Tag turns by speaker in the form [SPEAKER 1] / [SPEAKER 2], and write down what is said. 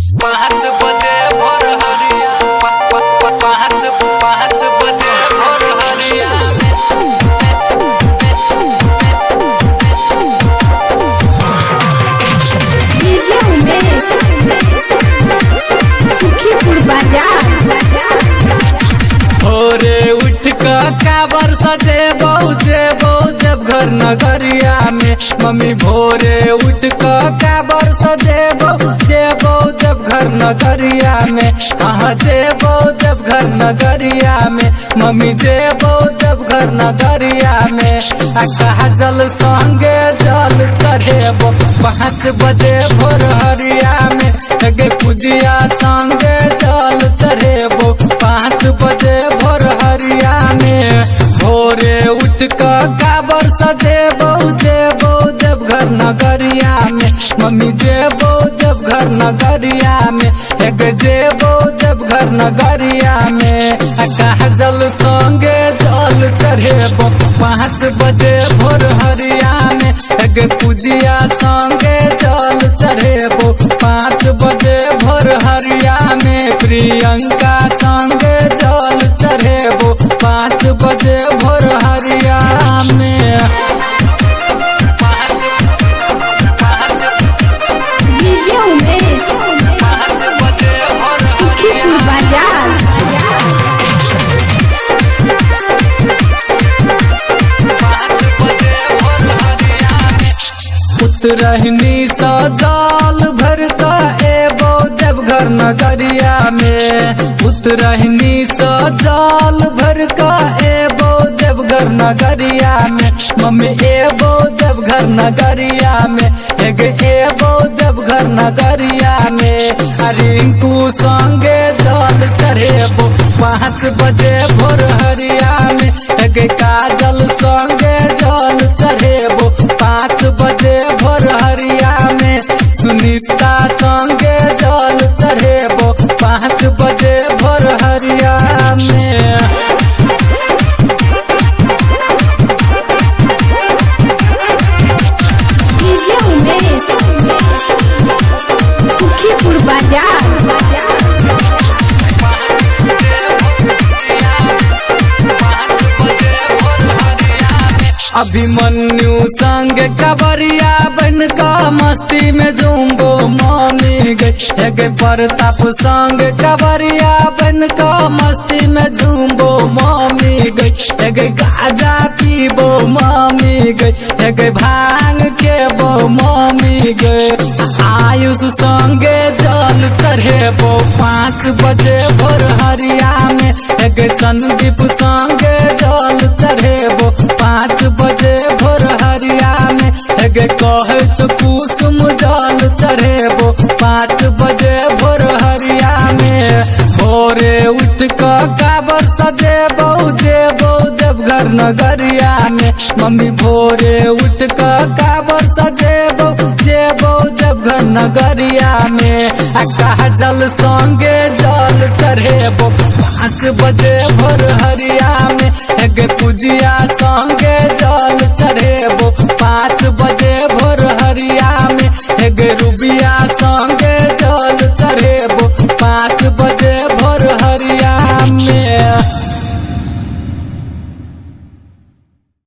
[SPEAKER 1] 5 बजे भोर हरिया, पाँच पाँच बजे भोर हरिया में।
[SPEAKER 2] डीजे उमेश, सुखीपुर बाजार।
[SPEAKER 1] भोरे उठ क काबर सजेबौ जेबौ देवघर नगरिया में। मम्मी भोरे उठ क काबर सजेबौ जेबौ देवघर नगरिया में। कहाँ जेबौ देवघर नगरिया में, मम्मी जेबौ देवघर नगरिया में। आ कहा जल संगे जल चढ़ेबो 5 बजे भोर हरिया में। एगे पूजिया संगे जल चढ़ेबो 5 बजे भोर हरिया में। भोरे उठ क काबर सजेबौ जेबौ देवघर नगरिया में। मम्मी जेबौ देवघर नगरिया में, एक जेबौ देवघर नगरिया में। आ कहा जल संगे जल चढ़ेबो 5 बजे भोर हरिया में। एक पूजिया संगे जल चढ़ेबो 5 बजे भोर हरिया में। प्रियंका संगे जल चढ़ेबो 5 बजे भोर हरिया में। पाँच पाँच
[SPEAKER 2] डीजे उमेश,
[SPEAKER 1] 5 बजे भोर
[SPEAKER 2] सुखीपुर बाजार।
[SPEAKER 1] 5 बजे भोर हरिया में। उतरहनी सजाल भर का एबो देवघर नगरिया में। उतरहनी सजाल भर का एबो देवघर नगरिया में। मम्मी एबो देवघर नगरिया में, एक एबो देवघर नगरिया में। रिंकू संगे जल चढ़ेबो 5 बजे भोर हरिया में। एक काजल संगे जल चढ़ेबो 5 बजे भोर हरिया में। सुनीता संगे जल चढ़ेबो 5 बजे भोर हरिया में।
[SPEAKER 2] डीजे उमेश, सुखीपुर बाजार।
[SPEAKER 1] अभिमन्यु संग कबरिया बन का मस्ती में झूमबो मामी गई। एक प्रताप संग कबरिया बन का मस्ती में झूमबो मामी गई। एक गाजा पीबो मामी गई, एक भांग के बो मामी गई। आयुष संगे जल चढ़ेबो 5 बजे भोर हरिया में। एक संदीप संगे जल चढ़ेबो 5 बजे भोर हरिया में। एक कहे छौ कुसुम जल चढ़ेबो 5 बजे भोर हरिया में। भोरे उठ क काबर सजेबौ जेबौ देवघर नगरिया में। मम्मी भोरे उठ क काबर सजेबौ जेबौ देवघर नगरिया में। आ कहा जल संगे जल चढ़ेबो 5 बजे भोर हरिया में। एक पूजिया संगे जल चढ़ेबो।